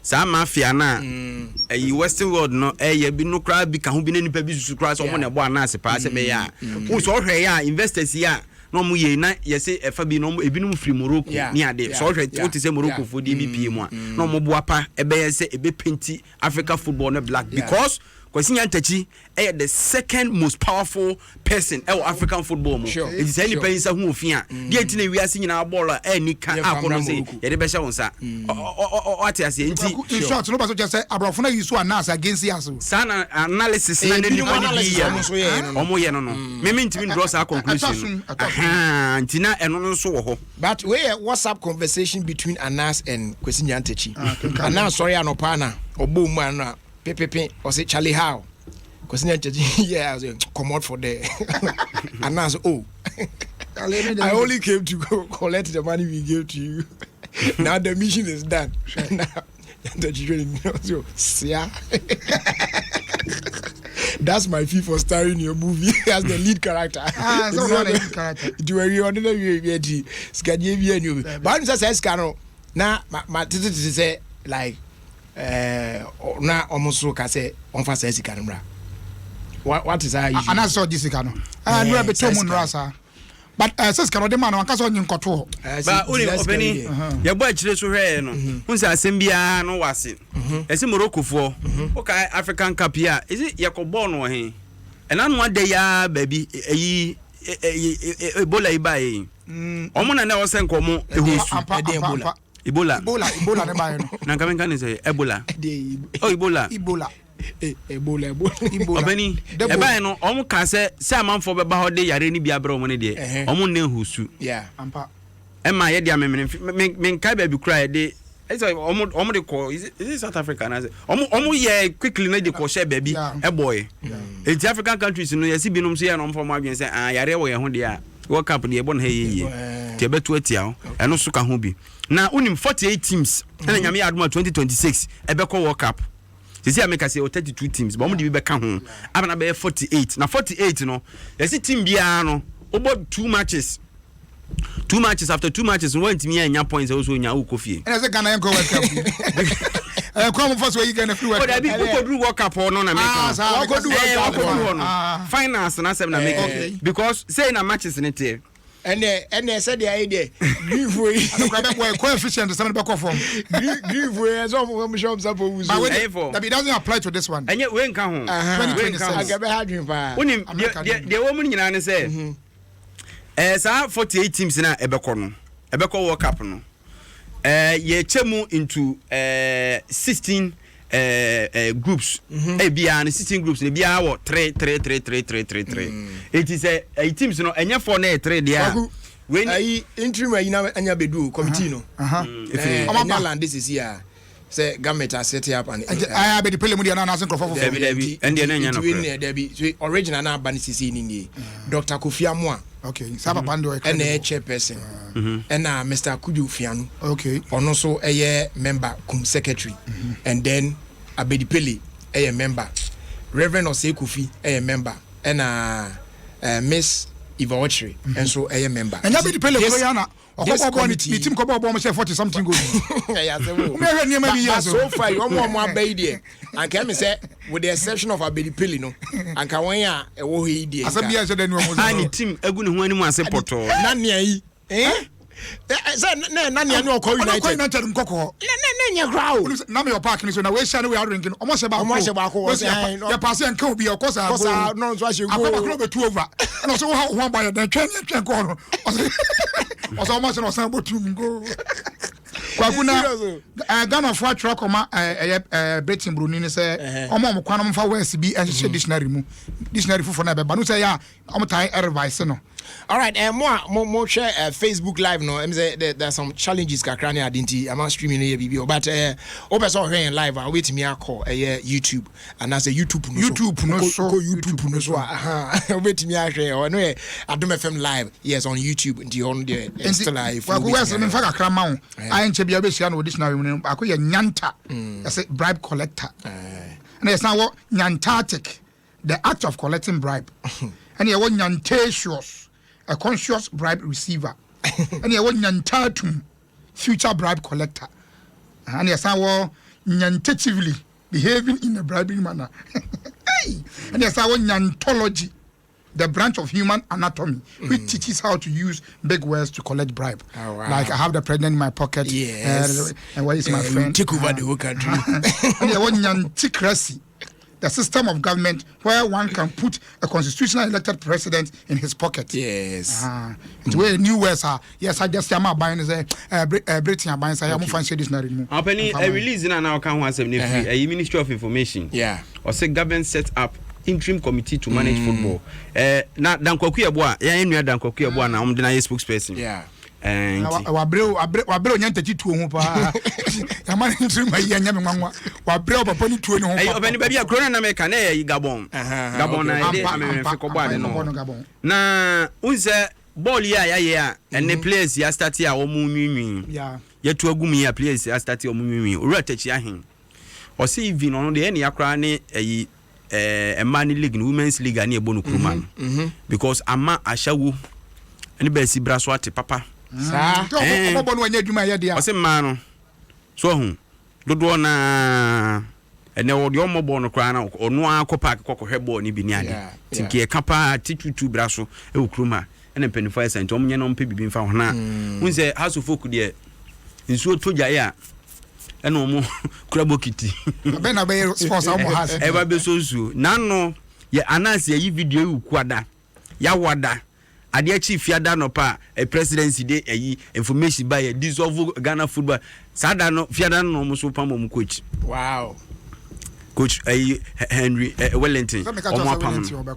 saa mafia no a ɛyi western world no ɛyɛ bi no koraa bi ka ho bi na nipa bi susu koraa sɛ ɔmo na ɛbɔ anaase paa sɛ bɛyɛ a wohu sɛ ɔhwɛ yɛ a investors yi a na ɔmo yɛ na yɛse ɛfa bi na ɔmo ebinom firi Morocco ne ade sɛ ɔhwɛ wote sɛ Morocco foɔ deɛ bi pie mu a na ɔmo boa pa ɛbɛyɛ sɛ ɛbɛ painti Africa football no black because Kwasi Nyantakyi ɛyɛ the second most powerful person ɛwɔ African football mu. Eti saa nipa yi nsa ho ofi a deɛ nti na wiase nyinaa bɔɔl a ɛni ka
Yɛmfa
akɔ no
mmra
sɛ
Morocco.
yɛde bɛhyɛ wo nsa. Ɔte aseɛ nti
In short no ba so kyerɛ sɛ aborɔfo no ayi so anas against us o.
Saa na analysis na ne
Ebinom
nipa no bi
analysis
yɛ
a ɔmo nso yɛɛ no
no
no.
ɔmo yɛ no no meme ntumi ndraw saa conclusion
Ɛtɔ
no.
sum, ɛtɔ sum.
Ahaa, nti na ɛno no nso wɔ hɔ.
But wei yɛ WhatsApp conversation between Anas and Kwesi Nyantakyi.
Kenkan.
Anas sɔre anɔpa na ɔbɔ mu ano a pepepe ɔsɛ Charlie how? Kwesi Nyantakyi yeah, I was like, come out for there. Anas oh. I only came to go collect the money we gave to you. Now the mission is done. Now Nyantakyi hwɛ ne so sia. That's my fee for starring in your movie as the lead character.
Ah, so one lead character.
Nti wɔawie ɔde na wie wie nti sikadeɛ bi ani obi baa no sɛ saa sika no na ma ma tete tete sɛ like ɛɛ na ɔmo so ka sɛ ɔmfa saa sika no mmra wa wate saa issue.
Anaasɛ ɔgye sika no ɛɛ nura
Eh,
bɛtɔ
saa
mu
sika
nura
no.
saa but sɛ sika no ɔde ma no wanka sɛ ɔnye nkɔto hɔ.
Eh,
Ba
si-
wone
saa sika
ɔpani
yi deɛ.
yɛbɔ akyire so hwɛɛ no hu sɛ asɛm biara no wɔ ase ɛsɛ Moroccofoɔ wokae African Cup yi a ɛsɛ yɛkɔbɔɔ no wɔ he ɛna no ada yi ara baabi ɛyi Ebola yi baeɛ yi ɔmo na na ɛwɔ sɛ nka ɔmo ɛhɔ su
Ampa,
Ɛdeɛn
ampa,
Ebola?
ampa.
Ebola.
Ebola, Ebola ne baeɛ no.
Na nka menka ne sɛ Ebola.
Ɛdeɛn
Oh, Ebola.
Ebola.
Eh, Ebola, Ebola.
Ebola.
Ɔbɛni
Debo.
ɛbaeɛ no ɔmo kaa sɛ sɛ amanfoɔ bɛba hɔ de yare no bi abrɛ ɔmo no deɛ ɔmo nna ɛhɔ su.
Ampa.
Ɛma yɛde amemene mfe me menkae baabi koraa yɛde ɛsɛ ɔmo ɔmo de kɔ is it is it South Africa anaasɛ ɔmo ɔmo yɛ quickly na de kɔ hyɛ baabi ɛbɔɛ. Eti African countries no yɛsi binom so yɛ na ɔmo fa ɔmo adwene sɛ ah yareɛ wɔ yɛn ho deɛ a World Cup deɛ ɛbɔ no ha yɛ yie nti ɛbɛto atia hɔ ɛno so ka ho bi. Na wonim 48 teams ɛna Nyame yɛ adom a 2026 ɛbɛkɔ World Cup. Sisi a meka sɛ yɛwɔ 32 teams, but wɔn de bi bɛka ho ama na bɛyɛ 48. Na 48 no, yɛsi team biara no, wobɔ two matches, two matches after two matches no wɔntumi anya points ɛwɔ so onya wokɔ fie.
Ɛna sɛ Ghana yɛn kɔ World Cup. Ɛyɛ kwan mo fa so ayi Ghana firi World
Cup. Ɔdabi wokɔduru World Cup hɔ no na meka.
Ah, saa
wakɔduru World Cup hɔ no. Finals na asɛm na meka. Because sei na matches ne teɛ.
Ɛnɛ ɛnɛ sɛdeɛ ayɛ deɛ greenfo yi.
Adokora bɛ bɔ ɛkɔ efficient sɛm bɛ kɔ fam.
Greenfo yi ɛsɛ ɔmo ɔmo hyɛ ɔmo sapɔ wusu.
But wei dabi it doesn't apply to this one.
Ɛnyɛ wei nka ho.
Wei nka ho.
Anka bɛ ha adwene paa.
Wonim deɛ deɛ deɛ wɔn mu nyinaa ne sɛ ɛɛ saa 48 teams na ɛbɛkɔ no ɛbɛkɔ World Cup no ɛɛ yɛkyɛ mu into ɛɛ 16 ɛɛ ɛɛ groups ebiara no 16 groups no ebiara wɔ 3 3 3 3 3 3 3 eti sɛ ɛyi teams no ɛnyɛ 4 na ɛyɛ 3 deɛ a
wei ni ayi interim ayi na anya bedu o committee no
efiri
ɛɛ ɛnya lande sisi a sɛ government a set up and.
Ɛɛ abedi pele mu deɛ na anaasɛ nkurɔfoɔ foforɔ.
Dabi dabi ɛndeɛ na ɛnyɛ
nokorɛ. Dabi so original na aba ne sisi ni nie Dr. Kofi Amoah.
Okay saa papa no deɛ ɔyɛ
credible. Ɛna ɛyɛ chairperson. Ɛna Mr. Kujo Fianu.
Okay.
Ɔno nso ɛyɛ member kum secretary. And then Abedi Pele ɛyɛ member. Reverend Osei Kofi ɛyɛ member. Ɛna uh, Miss Eva Ochre nso ɛyɛ member.
Ɛnyɛ Abedi Pele kuro ya na ɔkɔbɔ bɔ ne team kɔbɔ bɔ ɔmo hyɛ 40 something goals.
Ɛyɛ asɛm o.
Mo yɛ nneɛma bi yɛ
so. So far yi ɔmo ɔmo aba yi deɛ anka ɛmi sɛ with the exception of Abedi Pele no anka wɔn a ɛwɔ hɔ yi deɛ.
Asɛm bi a ɛhyɛ dɛ ni wɔn
so. A ne team egu ne ho anim ase pɔtɔɔ.
Na nea yi eh sɛ na na nea ne ɔkɔ United.
Ɔkɔ United nkɔkɔɔ.
Na na na nyɛ koraa o.
Na mi wɔ park ni so na wei hyɛ ne wei arenki no ɔmo hyɛ baako.
Ɔmo ahyɛ baako wɔ sɛ
yɛ paase yɛ nka obi ɔkɔ saa
goal. Kɔ saa no nso ahyɛ goal.
Akɔ baako na ɔbɛtu over ɛna ɔsɛ wo ha wo ho abɔ ayɛ dɛn twɛn ne twɛn kɔɔ no ɔsɛ ɔsɛ ɔmo ahyɛ na ɔsan bɔ tum goal. Kwaku na ɛɛ Ghana fo atwerɛ kɔma ɛɛ ɛyɛ ɛɛ Britain buroni ne sɛ ɔmo ɔmo kwan ɔmo fa words bi ɛhyehyɛ dictionary mu dictionary foforɔ na ɛbɛba no sɛ ɛyɛ a ɔmo taa ɛrevise no.
Alright, eh, mo a mo mo hwɛ eh, Facebook live no, ɛm sɛ there, there are some challenges kakra ne ade nti ama streaming no yɛ biribi o. But eh, wopɛ sɛ ɔhwɛ yɛn live a, wobɛtumi akɔ ɛyɛ YouTube anaasɛ YouTube no so.
YouTube no so.
Kɔ YouTube no so a, aha, wobɛtumi ahwɛ yɛn hɔ. Ɛno yɛ Adom FM live, yes, on YouTube. Nti hɔ no deɛ, eh, still a ɛfiri
Kwaku West, memfa kakra ma wo. Ayɛ nkyɛ bia wobɛhyia no wɔ dictionary mu no, baako yɛ nyanta, yɛsɛ bribe collector. Ɛna yɛsan wɔ nyantatic. The act of collecting bribe. Ɛna yɛwɔ nyantatious, a conscious bribe receiver. Ɛna yɛwɔ nyantatum, future bribe collector. Ɛna yɛsan wɔ nyantatively, behaving in a bribery manner. Hey! Ɛna yɛsan wɔ nyantology, the branch of human anatomy which teaches how to use big words to collect bribe.
Oh, wow.
Like I have the president in my pocket.
Yes.
And where is my friend?
Take over the whole country.
Ɛna yɛwɔ nyanticracy, the system of government where one can put a constitutional elected president in his pocket.
Yes.
Ah, nti wei new words a yɛ suggest ama aban no sɛ Britain aban sɛ yɛ mo fa nhyɛ dictionary mu.
Ɔpɛni
Mfa ma.
release na na ɔka ho asɛm no firi ɛyi Ministry of Information.
Yeah.
Ɔsɛ government set up interim committee to manage football. Na Dankwaku Yeboah, yɛn nua Dankwaku Yeboah na wɔn de no ayɛ spokesperson.
Yeah.
Nti.
Wabrɛ wabrɛ wabrɛ onya ntakyi tuo ho paa. Yama ne ntiri ma yi anya me nwanwa. Wabrɛ ɔpapa ne tuo ne ho.
Ɛyi ɔbɛni baabi a kuro na nam ɛka na ɛyɛ Gabon. Gabon na yɛde amemmefe kɔbɔ ade no. Na n sɛ bɔɔl yi a yɛayɛ a ɛne players yi astate a wɔn nwiinwii. Yɛtu agu mu yi a players yi astate a wɔn nwiinwii. Owura Takyi Ahen. Ɔse even ɔno deɛ ɛne ya koraa ne ɛyi ɛɛ mmaa ne league no, women's league a ne yɛbɔ no kuruma no mm-hmm. because ama ahyɛwo ne bɛsi bra so ate papa.
Saa ɔbɔbɔ no wanyɛ adwuma ɛyɛ deɛ.
Ɔse mmaa no so ɔho dodoɔ naa ɛnɛ ɔdeɛ ɔmmɔ bɔɔl no koraa na ɔno ara kɔ park kɔ kɔhwɛ bɔɔl no bi ne ade nti nka yɛka paa te tutu bra so ɛwɔ kurom ha ɛna mpanyinfoɔ ayɛ sa nti wɔn nyɛ na wɔn pɛ biribi nfa ho na n sɛ house of folk deɛ nsuo to gyae a ɛna wɔn kura bokiti.
Abɛn na bɛyɛ sports a wɔn ha ase.
Ɛba bɛsɔ nsuo n'ano yɛ anaasɛ yɛyi video yi kuada yawada adeɛ kyi fiada nɔpa a presidency de ɛyi information ba yɛ dissolve Ghana football saa da no fiada no na wɔn so pam wɔn coach.
Wow.
Coach ɛyi Henry Wellington wɔn apam no.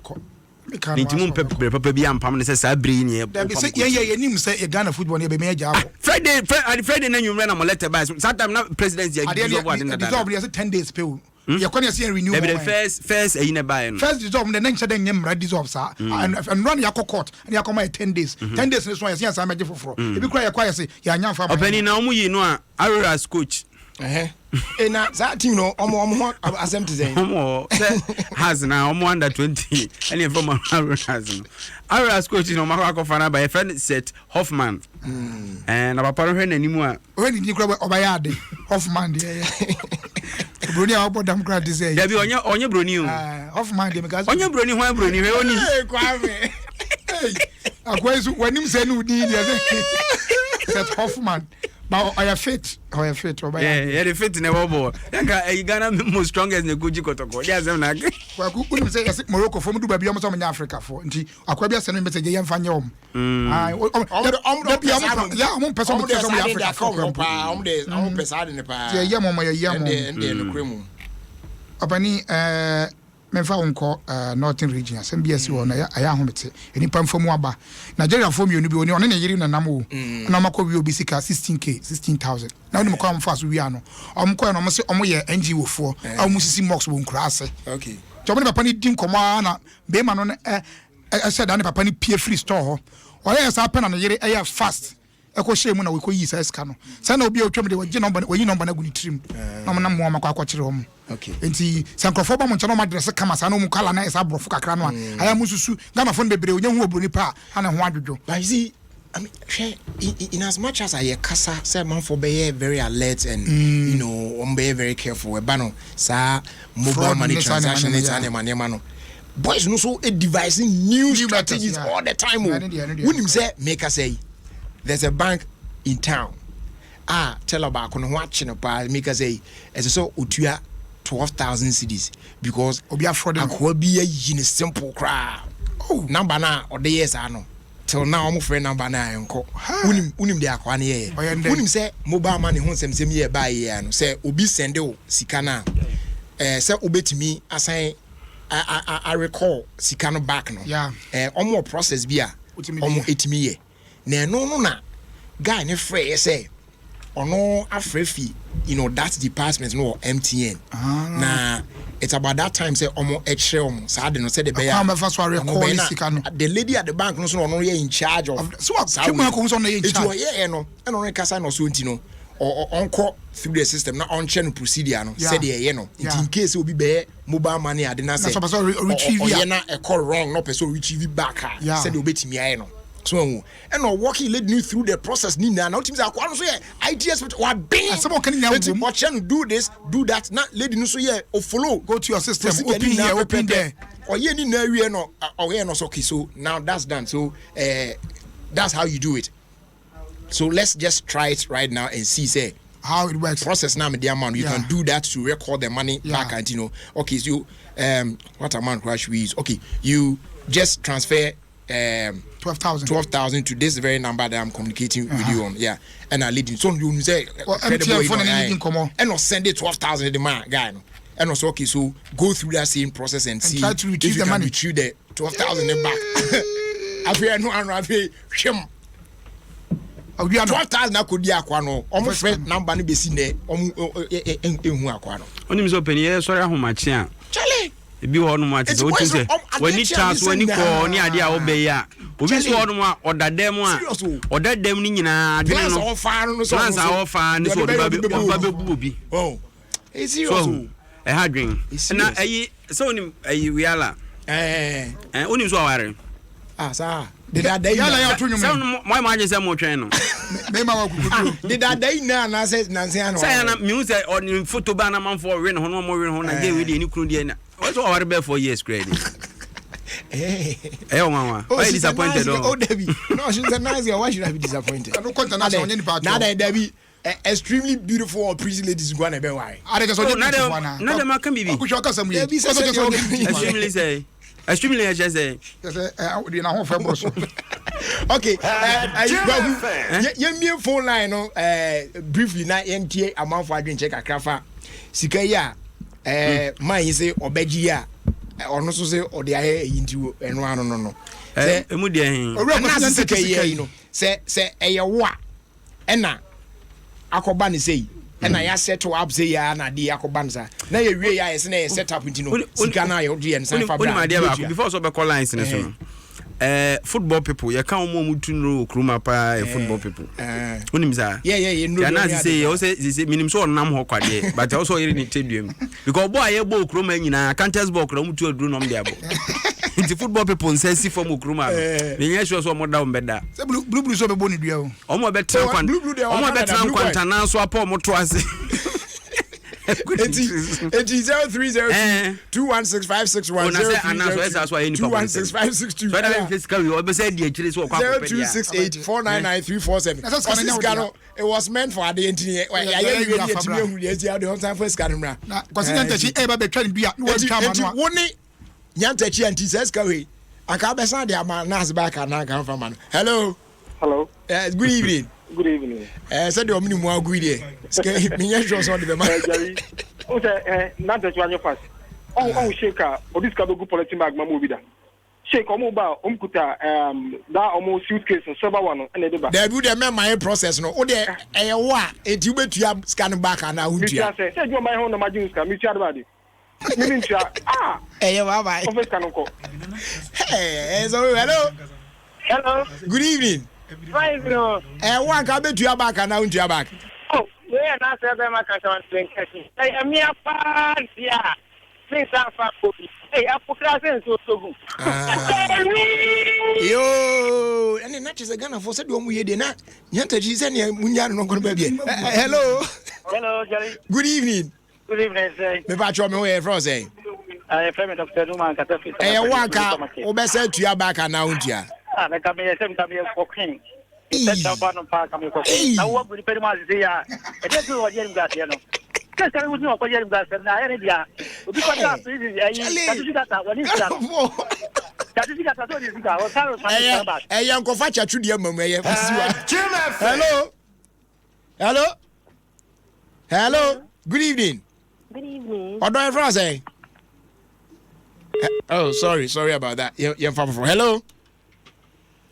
Nti mo mpɛ bere papa bi ampam no sɛ saa bere yi ne yɛ.
Dabi sɛ yɛn yɛ yɛnim sɛ yɛ Ghana football no yɛbɛmi agya abɔ.
Friday fɛ Friday na nwummerɛ na mo letter baa so saa time na president yɛ dissolve ade na dada.
Dissolve yɛ sɛ 10 days pɛ o. Yɛ kɔ ne yɛ sɛ yɛn renew.
Dabi the first ɛyi na ɛbaa yɛ no.
First dissolve no na nkyɛ dɛ nyɛ mmara dissolve saa. Ɛnura na yɛakɔ court na yɛakɔ ma yɛ 10 days. 10 days ne so a yɛ sɛ yɛn san mɛgye foforɔ. Ebi kura yɛ kɔ a yɛ sɛ yɛ anya nfa ma.
Ɔpɛni na wɔn yi no a Areras coach.
Eh, na saa team no ɔmo ɔmo ho asɛm te sɛn?
Ɔmo wɔ sɛ has na ɔmo under 20 ɛne ɛfɛ ɔmo Aroras no. Aroras coach na ɔmo akɔ akɔfa no aba yɛfrɛ no Seth Hoffman. Ɛɛ hmm. na papa no hwɛ n'anim a.
Ɔhwɛ ne din kura ɔbɛyɛ ade Hoffman deɛ ɛyɛ. Broni a ɔbɔ dam kura te sɛ.
Dabi ɔnyɛ ɔnyɛ broni o.
Ah, Hoffman deɛ meka.
Ɔnyɛ broni hwan broni hwɛ oni.
Ee Kwame.
Akwa yi so w'anim sɛ ne wo din deɛ sɛ Seth Hoffman. But ɔyɛ fit ɔyɛ fit ɔbɛyɛ.
Yeah, yɛde fit na ɛwɔ bɔ yɛnka ɛyi Ghana most strongest na ekoji kɔtɔkɔ de asɛm na ake.
Kwaku wonim sɛ yɛse Morocco fo ɔmo du baabi ɔmo sɛ ɔmo nyɛ Africa fo nti akwa bi asɛn mi message yɛn fa nyɛ ɔmo. Ɔmo mpɛ sɛ ɔmo kyerɛ sɛ ɔmo yɛ Africa fo kura mpo.
Ɔmo de ɔmo pɛ saa de ne paa.
Ti ɛyɛ mo ɔmo yɛ yɛ mo.
Ɛnde ɛnde ɛnukure mu.
Ɔpani ɛɛ. Memfa wo nkɔ Northern region, asɛm bi asi hɔ no ɛyɛ ahomete. Nnipa mfa mu aba. Nigeriafoɔ mmienu bi, ɔne ne yere na nam o, ɛna wɔn akɔ wia obi sika 16k, 16,000. Na wonim kwan a wɔn faa so wia no? Wɔn kɔɛ no wɔn se wɔn yɛ NGO foɔ a wɔn sisi mosques wɔ nkuraa ase. Nti wɔn ne papa no di nkɔmɔ ara na bɛrima no ɛhyɛ da ne papa no pie firi store hɔ. Ɔyɛɛ saa pɛ na ne yere ɛyɛ fast ɛkɔhyɛɛ mu na wɔkɔyii saa sika no. Saa na obi a ɔtwam deɛ wɔgye nɔmba no, wɔyi nɔmba no agu ne tirim na wɔnam mu ama akɔ akɔkyere wɔn. Nti sɛ nkurɔfoɔ ba mo nkyɛn na wɔn adrɛse kama saa na wɔn kala na ɛsɛ aborɔfo kakra no a, mm. ayɛ mo nsusu Ghanafoɔ no bebree onye hu oburoni pa a na ne ho adwodwo.
But you see, I mean, hwɛ, in, in as much as ayɛ kasa sɛ amanfoɔ bɛyɛ very alert and mm. you know wɔn bɛyɛ very careful ɛba no saa mobile money transaction ne saa nneɛma nneɛma no boys no so devise new, new strategies yeah. all the time o wonim sɛ meka sɛ yi there's a bank in town a teller baako no ho akye no paa meka sɛ yi ɛsɛ sɛ otua 12,000 cedis because
obi afrɔde no
akoa bi ayi ne simple koraa oh. Number no a ɔde yɛɛ saa no till now ɔmo frɛ number no a ɛnkɔ. Wonim wonim deɛ akoa no yɛɛ? Wonim sɛ mobile money ho nsɛmsɛm yi a ɛbaa yi a no sɛ obi sɛnde wo sika no a ɛɛ sɛ wobɛtumi asan a a a recall sika no back no ɛɛ ɔmo wɔ process bi a ɔmo ɛtumi yɛ na ɛno no na guy no frɛɛ sɛ ɔno afrɛ fi you know that department no wɔ MTN ah. na it's about that time sɛ ɔmo ɛkyerɛ ɔmo saa de no sɛ de bɛyɛ
a ɔmo bɛyɛ na
the lady at the bank no so na ɔno yɛ in charge of
saa wei
eti ɔyɛ yɛ no ɛna ɔno kasa na ɔso nti no ɔnkɔ through the system na ɔnkyerɛ no procedure no sɛdeɛ ɛyɛ no nti in case obi bɛyɛ mobile money ade na sɛ ɔyɛ na ɛkɔ wrong na ɔpɛ sɛ ɔretrieve back a sɛdeɛ ɔbɛtumi ayɛ no so ɛho ɛna ɔwɔki lady no through the process ni nyinaa na wotumi sɛ akoa no so yɛ IT expert waben
asɛm ɔka ne nyinaa
eti ɔkyerɛ no do this do that na lady no so yɛ ɔfollow
go to your system open here open there
ɔyɛ ne nyinaa wie no ɔyɛ no so okay so now that's done so uh, that's how you do it so let's just try it right now and see say
how it works
process now the amount you yeah. can do that to record the money yeah. back and you know okay so um what amount should we use okay you just transfer um,
12,000
12,000 to this very number that I'm communicating uh-huh. with you on. Yeah. And I lead So you say,
well, MTN phone and you
And send it 12,000 to the man guy. No. And also, okay, so go through that same process and, and see
try to retrieve
if you
the
can
money.
retrieve the 12,000 back. Afei ɛno ano afei hwɛm 12,000 akɔdi akwa no ɔmo frɛ number no bɛsi nɛ ɔmo ehu akwa no.
Onim sɛ ɔpɛni yɛ sɔre ahomakye a.
Charlie
ebi wɔ hɔnom a te sɛ wotu sɛ w'ani taa so w'ani kɔɔ ne adeɛ a wobɛ yi a obi nso wɔ hɔnom a ɔda dɛm a ɔda dɛm no nyinaa adwene no plans a ɔfa ne sɛ ɔde ba bɛbu obi so ɛha dwen na ɛyi sɛ wonim ɛyi wiala ɛɛ wonim so aware
ah saa dedada yi
na
sɛ mo ayɛ mo adwene sɛ mo twɛn no
mɛma wa kukudu
dedada yi na anaasɛ nansi ano
sɛ yana mihu sɛ ɔne foto ba na manfoɔ ɔwe ne ho na ɔmo we ne ho na gye wei deɛ ne kunu deɛ na wɔn sɛ ɔware bɛɛ 4 years kura ni ɛyɛ wɔn nwanwa ɔyɛ disappointed
o oh dabi no she's a nice girl why should I be disappointed
ɛno kɔ international ɔnyɛ nipa atɔ
na dabi extremely beautiful or pretty ladies nkwa na ɛbɛ ware.
Ade kyɛ sɛ ɔnyɛ beautiful ana.
Na dɛm aka biribi.
Ɔkuhwɛ ɔkasa mu yɛ.
Dabi sɛ sɛ deɛ ɔka
extremely sɛ extremely ɛkyɛ sɛ.
Kyɛ sɛ ɛ deɛ n'ahoɔfɛ boro so.
Okay, ɛ yɛn mie phone line no ɛ briefly na yɛn tie amanfo adwenkyɛ kakra fa sika yi a ɛ man yi sɛ ɔbɛgye yi a ɔno nso sɛ ɔde ayɛ ɛyi nti ɛno ano no no.
Sɛ emu deɛ hin.
Owura
kɔsi
nyɛ
sika yi no sɛ sɛ ɛyɛ wo a. Ɛna akɔba no sei ɛna mm. yɛ set up sei ya na adeɛ akɔba no saa na yɛ wie yɛ ayɛ sɛ na yɛ set up nti no sika no a yɛde yɛ no san fa bra
wonim adeɛ baako before sɛ ɔbɛkɔ lines no so no eh. Eh, football people yɛka wɔn a wɔtu nnuro wɔ kurom ha paa yɛ football people wonim saa yɛna sese yɛ sɛ sese menim sɛ ɔnam hɔ kwadeɛ but ɛwɔ sɛ ɔyere ne tɛdua mu because ɔbɔ a yɛbɔ wɔ kurom ha nyinaa contest ball koraa wɔtu aduro na wɔn de abɔ nti football people nsa si fam wɔ kurom ha no menyɛ sure sɛ wɔn da wɔn bɛda
sɛ blue blue sɛ ɔbɛbɔ ne dua o
wɔn a bɛtena kwan wɔn a bɛtena nkwantanan so apɔ wɔn to ase.
Eti 0302 216561 0302 216562 0268499347. Ɔsi sika no it was meant for adeɛ nti yɛ yɛ wie ni etimi ehu deɛ eti ade ɔnsan fɔ sika no mra.
Na Kwasi Nyantakyi ɛyɛ ba bɛtwa ne dua na wɔatwa ama no a.
Eti wo ne Nyantakyi anti sɛ sika wei anka abɛsan de ama nurse baaka na anka nfa ma no. Hello.
Hello.
Good evening.
Good evening.
Sɛ deɛ ɔmo ne mu agu yi deɛ sika menyɛ sure sɛ ɔde bɛma.
Jerry, o sɛ ɛ Nyantakyi wanyɛ fast. Ɔhu ɔhu shake a ɔde sika bɛgu polythene bag ma mu obi da. Shake ɔmo ba ɔmo kuta um, da ɔmo suitcase no silver one no ɛna ɛde ba.
Dabi deɛ mɛma yɛ process no o deɛ ɛyɛ wo a eti wobɛtua sika no back anaa wontua.
Metua sɛ sɛ adwuma mayɛ ho na magye wo sika metua de ba de. Mimi ntua ah.
Ɛyɛ bye bye.
Ɔfɛ sika no nkɔ.
Hey, so hello.
Hello.
Good evening.
Fine, bro.
Eh, wo anka wobɛtua back anaa wontua back?
Oh, wei yɛ n'asɛ bɛma kasa wɔn nkɛse. Ɛyɛ mmea paa deɛ a me nsa nfa nkɔ bi. Ei, ɛpo kra sɛ nsuo tɔ gu.
Yoo, ɛne na kyerɛ sɛ Ghanafoɔ sɛdeɛ ɔmo yɛ deɛ na Nyantakyi sɛdeɛ munya no nɔnkɔ no baabi ɛ. Hello.
Hello, Jerry.
Good evening.
Good evening, sir.
Mepa kyɛw me ho yɛ frɛ sɛ.
Yɛfrɛ me Dr. Numa Nkasa fi
Ɛyɛ wo anka wobɛsɛ tua back anaa wontua?
Ah, meka meyɛ sɛ meka meyɛ kɔkwen. Sɛ kyɛw ba no paa ka meyɛ kɔkwen. Na wowɔ bu nipa no mu asese yɛ a, ɛdeɛ bi wɔgye anim gaseɛ no. Sɛ sɛ wosi wɔkɔgye anim gaseɛ no, na ayɛ ne dea. Obi kɔda prison ayi, katusi kasa, wɔne sika no. Katusi kasa sɛ ɔde sika, wɔsan resan sika back.
Ɛyɛ nkɔfa kyatwu deɛ mmam ɛyɛ. Hello. Hello. Hello. Good evening.
Good evening.
Ọdọ ẹ fúnra sẹ́yìn. Oh, sorry, sorry about that. Yẹn fa foforọ. Hello.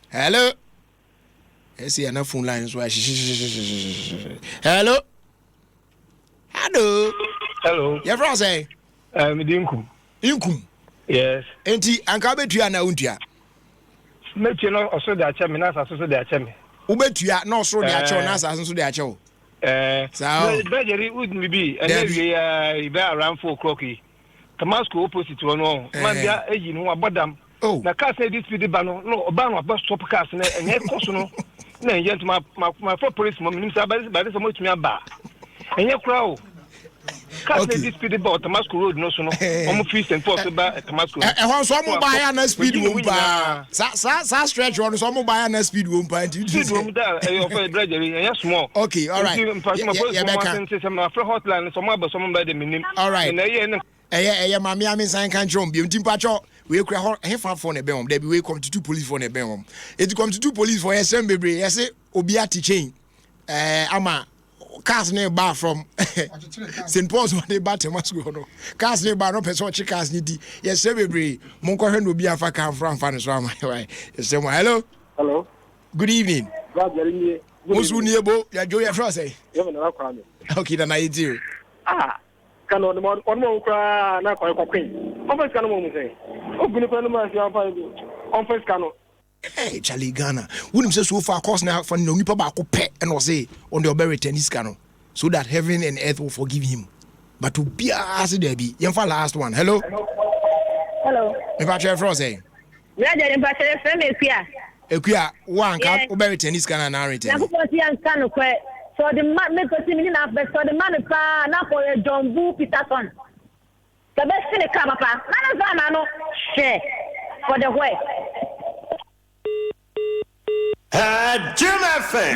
Hello. Ẹ sì yẹn na phone line so ẹ. Hello. Hello.
Hello.
Yẹn fúnra sẹ́yìn.
Ẹ mi di Nkum.
Nkum.
Yes.
Nti anka wobɛtua anaa wontua?
Mɛtua na ɔsoro de akyɛ me na asase nso de akyɛ me.
Wobɛtua na ɔsoro de akyɛ wo na asase nso de akyɛ wo. Saa o.
Bɛgyeri wodi bi ɛnɛ wie ya bɛ around 4 o'clock yi. Tamasco opposite hɔ no ɔho. Man bia eyi no abɔ dam. Na cars na edi speed ba no na ɔba no abɛ stop cars na ɛnyɛ kɔ so no na ɛnyɛ nti ma ma ma fɔ police mo menim sɛ abɛde bade sɛ mo atumi aba. Ɛnyɛ koraa o. Cars na edi speed ba Tamasco road no so no. Ɔmo fi St Paul so ba Tamasco.
Ɛhɔ nso ɔmo ba ya na speed wɔ mu paa. Sa sa saa stretch hɔ no so ɔmo ba ya na speed wɔ mu paa nti.
Speed wɔ mu da ɛyɛ ɔfɛ brɛgyɛri ɛyɛ small.
Okay, all right.
Nti mpatuma police mo ase nti sɛ ma frɛ hotline sɛ ɔmo aba sɛ ɔmo ba de mi nim.
All right.
Na ɛyɛ ne
Ɛyɛ ɛyɛ maame ame nsan ka nkyerɛ wɔn bio nti mpakyɛ wei kura hɔ ɛhe fa fo na ɛbɛn wɔn dɛbi wei kɔmtutu police fo na ɛbɛn wɔn eti kɔmtutu police fo yɛsɛm bebree yɛse obi ate chain ɛɛ ama cars ne ba from St Paul's wɔde ba Tema school hɔ no cars ne ba no pɛ sɛ ɔkye cars ne di yɛsɛ bebree mo nkɔhwɛ na obi afa car mfra mfa ne so ama yɛsɛ mo. Hello.
Hello.
Good evening. Mo so nie bo yɛdwo yɛfrɛ sɛ. Okay, nana yɛ ti o.
Ah, sika no ɔde ma ɔde ma wɔn koraa na akɔyɛ kɔkɔe. Ɔmfa sika no ma wɔn sɛn? Ogu nipa no mu ase ɔmfa ɔmfa sika no.
Hey, Charlie Ghana, wonim sɛ so far course na fa no nipa baako pɛ ɛna ɔse ɔde ɔbɛ return sika no so that heaven and earth will forgive him, but obiara se daabi. Yɛmfa last one. Hello.
Hello.
Mepa kyerɛ frɛ sɛ.
Brother, mepa kyerɛ frɛ me Akua.
Akua, wo anka wobɛ return sika no anaa return?
Nyankopɔn si yɛnka nokorɛ sɛ ɔde ma me pɛsi me nyinaa pɛ sɛ ɔde ma no paa na akɔyɛ John Boo Peterson sɛ bɛsi ne kaa papa na ne nsa ama no hwɛ for the where.
Jim FM.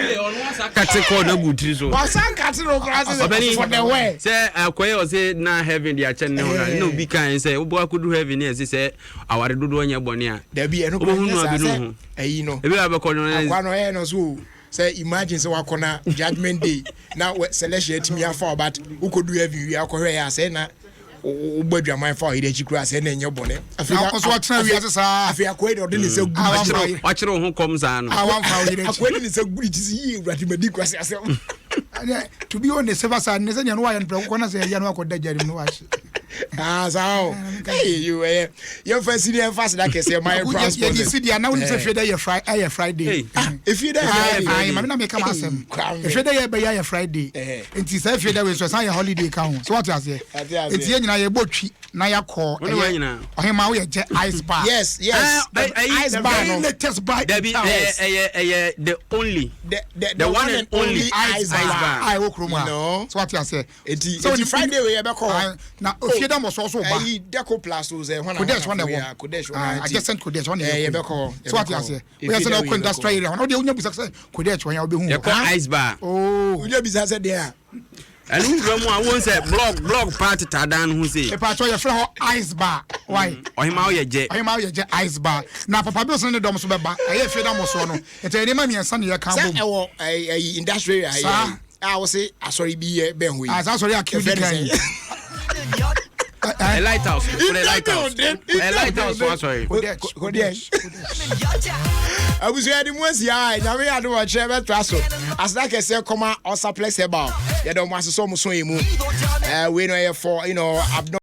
Kate kɔɔ na gu tiri so.
Wasan kate no koraa sɛ
Ɔbɛni
for the where.
Sɛ akɔyɛ ɔsɛ na heaven de akyɛ ne ho na na obi kan sɛ wobɔ akɔdu heaven ne ɛsɛ sɛ aware dodoɔ nyɛ bɔne a.
Dabi, ɛno koraa
wobɛhu
nyɛ
no
saa
abi no
sɛ
ho.
Ɛyi no.
Ebi a bɛkɔ no
Akwa no ɛyɛ no so o sɛ imagine sɛ wakɔ na judgement day na selection atumi afa wo, but wokɔdu heaven wie akɔhwɛ yɛ a sɛ na wobɔ adwaman fa ɔyere akyi koraa sɛ na ɛnyɛ bɔne. Afei
Na ɔso atena wiase saa.
Afei akoa yi de ɔde ne nsa gu
Ah,
ne
wamfa
kyerɛ.
Wakyerɛ wo ho kɔm saa no.
Ah, wamfa wo yere akyi.
Akoa de ne nsa gu ne ti sɛ yie Awurade madi nkwasi asɛm.
Ɛnɛ, to be on the safer side, ne sɛ nea no wayɛ no prɛko kɔ na sɛ ɛyɛ no akɔda gyare mu no wahye.
Ah, saa o. Hey, you ɛyɛ yɛmfa si ne yɛmfa aseda kɛseɛ ma yɛ crown sponsors.
Yɛde si deɛ na wonim sɛ fie dɛ yɛ Friday ɛyɛ Friday.
Ah, efie dɛ yɛ Friday.
Ayi maame na meka ma asɛm. Efie dɛ yɛ bɛyɛ yɛ Friday. Nti sɛ efie dɛ wei so ɛsan yɛ holiday ka ho. So wate aseɛ. Nti yɛn nyinaa yɛbɔ twi na yɛakɔ ɛyɛ ɔhema woyɛ gyɛ ice bar.
Yes, yes.
Eh,
ice bar no.
Latest bar.
Dabi ɛyɛ ɛyɛ ɛyɛ the only.
The one and only ice bar.
A ɛwɔ kurom ha. So wate aseɛ.
Eti eti Friday wei yɛbɛkɔ hɔ.
Na ofie dɛ mɔsɔ so ba.
Ɛyi Deco Plus o sɛ hɔn na
Kodesh hɔn na ɛwɔ.
Kodesh hɔn na
Adjacent Kodesh hɔn na
ɛyɛ. Yɛbɛkɔ hɔ.
So wate aseɛ. Woyɛ sɛ na ɔkɔ industrial area hɔn na ɔde wonya bisa sɛ Kodesh hɔn ya wobɛhu hɔ.
Yɛkɔ ice bar.
Oo.
Wonya bisa sɛ deɛ a.
Ɛno wura mu a wɔn sɛ blɔk blɔk paa teta dan no ho sei.
Ìpàtɔ yɛfrɛ hɔ ice bar. Why?
Ɔhema woyɛ gyɛ.
Ɔhema woyɛ gyɛ ice bar. Na papa bi ɔsɛn ne dɔm so bɛba. Ɛyɛ efie da mɔsoɔ no. Nti ɛyɛ nneɛma mmiɛnsa na yɛka
bom.
Sɛ
ɛwɔ ɛyi industrial area.
Saa.
A wɔsi asɔre bi yɛ bɛn hɔ yi.
Ah, saa asɔre a kiw di kan yi.
Ɛ lighthouse kò lighthouse ɛ lighthouse fún asɔre.
Kodesh. Abusua yɛde mu asi a nyame yɛ adom ɔkyerɛ bɛtoa so. Aseda kɛseɛ kɔma Ɔsaplex Herbal. Yɛde ɔmo asesɔ ɔmo so yɛ mu. Wei no ɛyɛ for you know abno.